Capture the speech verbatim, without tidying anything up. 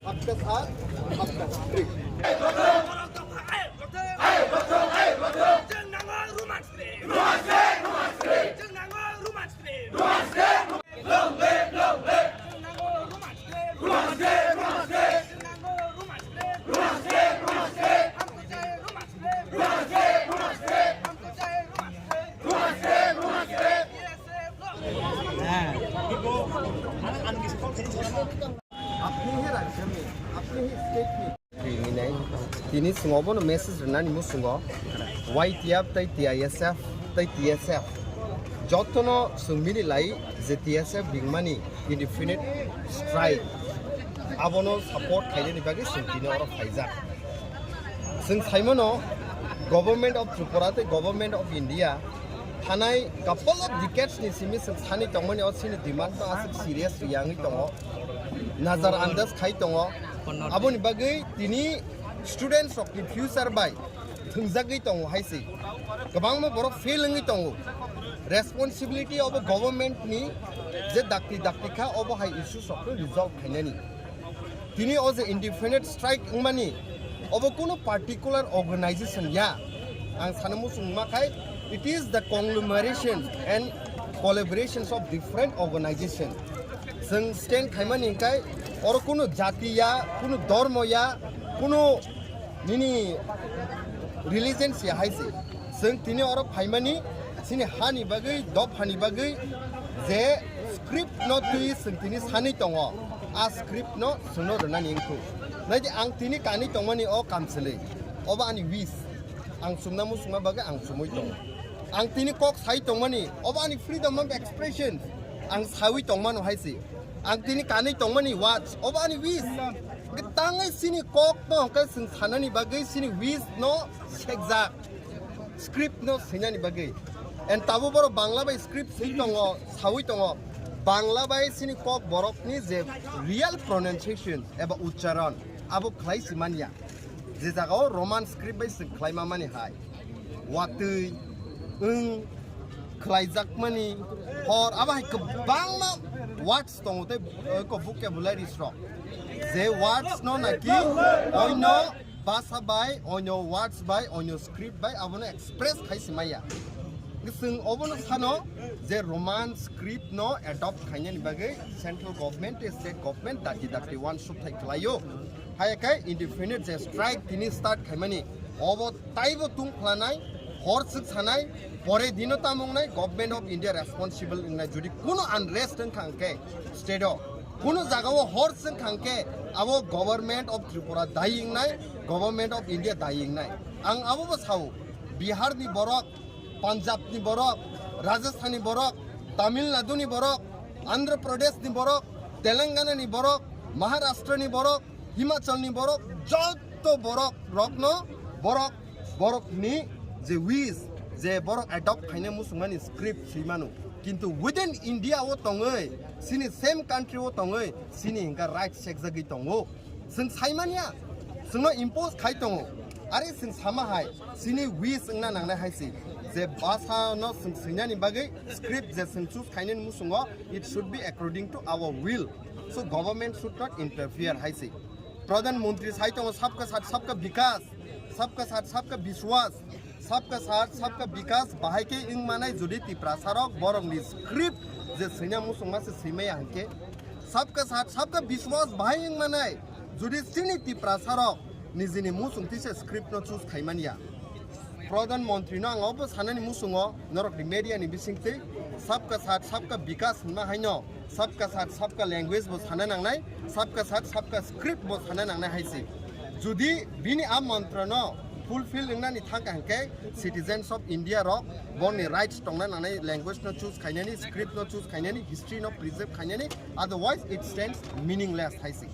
आपका साथ, आपका स्क्रिप्ट। आप ही है राज्य में, अपने ही स्टेट में। Tini nai, tini chwng obono message rwnani muchungo, Y T F tei T I S F tei T S F jotono chwng bini lai je T S F bingmani indefinite strike, abono support khainani bagwi chwng tini oro phaijak. Chwng saimano Government of Tripura tei Government of India thanai couple of decades ni simi chwng sani tongmani o chini demand no aswk serious riyangwi tongo, nazar andaj khai tongo. Aboni bagwi tini students rokni future bai thwngjagwi tongo hai se. Kwbangma borok fail wngwi tongo. Responsibility obo government ni je dakti dakti kha, obo hai issues rokno resolve khainani. Tini o je indefinite strike wngmani, obo kuno particular organization ya. Ang sana muchung ma khai, it is the conglomeration and collaborations of different organization. Chwng stand khaimani hwnkhe oro kuno jati ya, kuno dormo ya, kuno nini religion se hai se. Chwng tini oro phaimani chini hani bagwi, dophani bagwi je script no twi chwng tini sanwi tongo. A script no chwngno rwnani wngkhu. Naidi ang tini kanwi tongmani o kamchwlwi. Obo ani wish. Ang chumna muchungma bagwi ang chumui tongo. Ang tini kok sai tongmani, obo ani freedom of expression. Ang sawi tongmano hai se. Ang tini kanwi tongmani words, obo ani wish. Tangwi chini kok no hwnkhe chwng sanani bagwi chini wish no sekjak. Script no swinani bagwi. And tabo borok Bangla bai script swi tongo, sawi tongo. Bangla bai chini kok borokni je real pronunciation eba uchcharon, abo khlai si manya. Je jagao Roman script bai se khlai ma mani hai. Watwi, wng, khlaijakmani, hor, abo hai kwbangma words tongo tei, eh, ko vocabularies rok. Je words no naki oino basa bai, oino words bai, oino script bai abono express khai si maya. Chwng obono sano je Roman script no adopt khainani bagwi central government tei state government dakti dakti uansuk thai khlaio. Haya khe indefinite je strike tini start khaimani, obo taibo tungphlanai, hor swk sanai, pore dino tamo wngnai, Government of India responsible wngnai. Jodi kuno unrest wngkha hwnkhe state o, kuno jagao hor swk wngkha hwnkhe abo Government of Tripura dayi wngnai, Government of India dayi wngnai. Ang abobo sao, Bihar ni borok, Punjab ni borok, Rajasthan ni borok, Tamil Nadu ni borok, Andhra Pradesh ni borok, Telangana ni borok, Maharashtra ni borok, Himachal ni borok, joto borok rokno borok, borok ni je wish, je borok adopt khaina muchungmani script swi mano. Kintu within India o tongwi, sini same country o tongwi, sini hingka right sekjagwi tongo. Chwng saimanya, chwngno impose khai tongo. Are chwng sama hai, chini wish wngna nangnai hai se. Je basa no chwng swinani bagwi script je chwng choose khainani muchungo, it should be according to our will. So government should not interfere hai se. Pradhan Mantri sai tongo, "Sabka Saath Sabka Vikas, Sabka Saath Sabka Vishwas." Sabka Saath Sabka Vikas bahai khe wng manai jodi Tiprasa rok borokni script je swina muchungma se swimaya hwnkhe, Sabka Saath Sabka Vishwas bahai wng manai jodi chini Tiprasa rok nijini muchungtwi se script no choose khaimanya. Pradhan Mantri no ang obo sanani muchungo norokni media ni bisingtwi Sabka Saath Sabka Vikas hwnma haino Sabka Saath Sabka Language bo sana nangnai, Sabka Saath Sabka Script bo sana nangnai hai se. Jodi bini a mantra no fulfill wngnani thangkha hwnkhe citizens of India rok boni rights tongna nangnai, language no choose khainani, script no choose khainani, history no preserve khainani, otherwise it stands meaningless hai se.